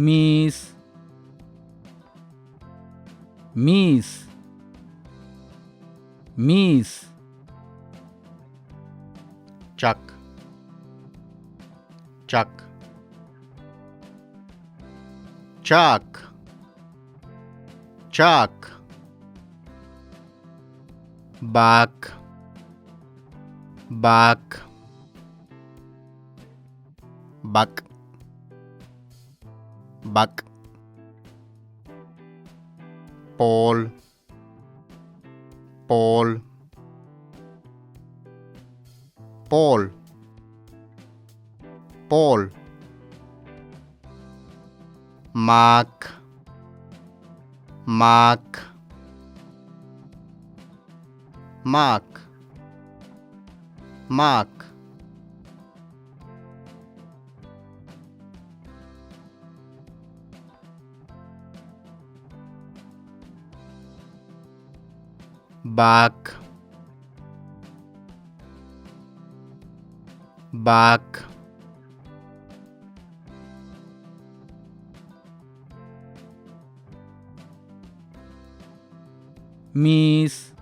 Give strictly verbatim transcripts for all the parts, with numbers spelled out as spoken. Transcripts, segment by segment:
Miis. Miis. Miis. Chak. Chak. Chak. Chak. Bak. Bak. Bak. Bak. Pool. Pool. Pool. Pool. Maak. Maak. Maak. Maak. Bak. Bak. Miis.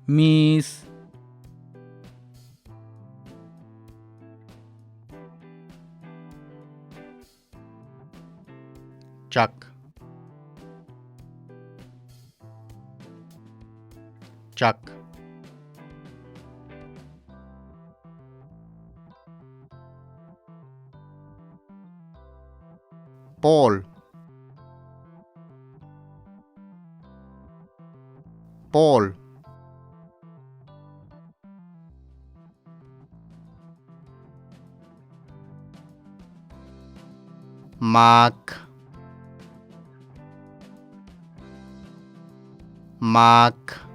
Miis. Chak. Chak. Pool. Pool. Maak. Maak.